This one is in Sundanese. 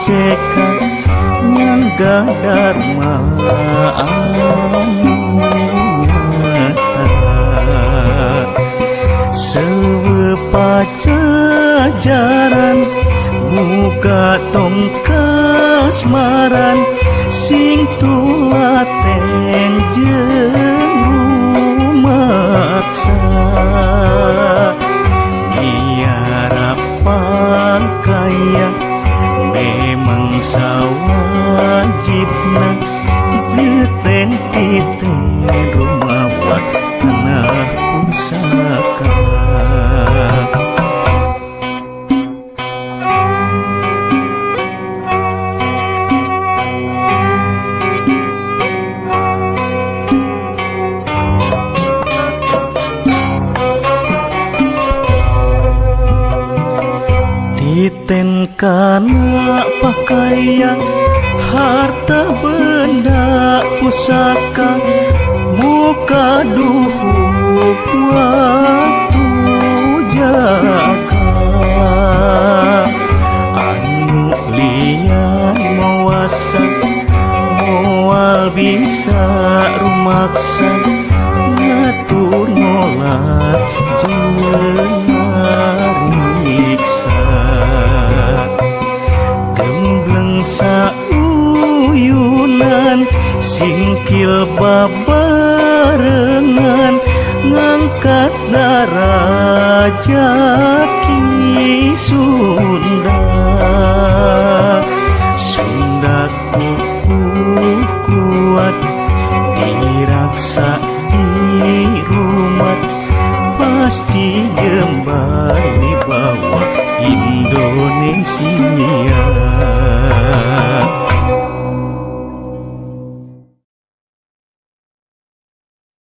ceka nyangga dharma anu nyata. Sewe pajajaran muka tong kasmaran sing tulaten jeung rumaksa. Miara pangkaya memang sawajibna geten titen rumawat tanah pusaka. Titen kana pakaian harta benda pusaka muka duhuk waktu jaka. Anu lian mawasa moal bisa rumaksa ngatur ngolat jeung ngariksa. Gembleng sauyunan singkil babarengan ngangkat darajat Ki Sunda. Sunda kukuh kuat diraksa di rumah pasti jembar wibawa Indonesia.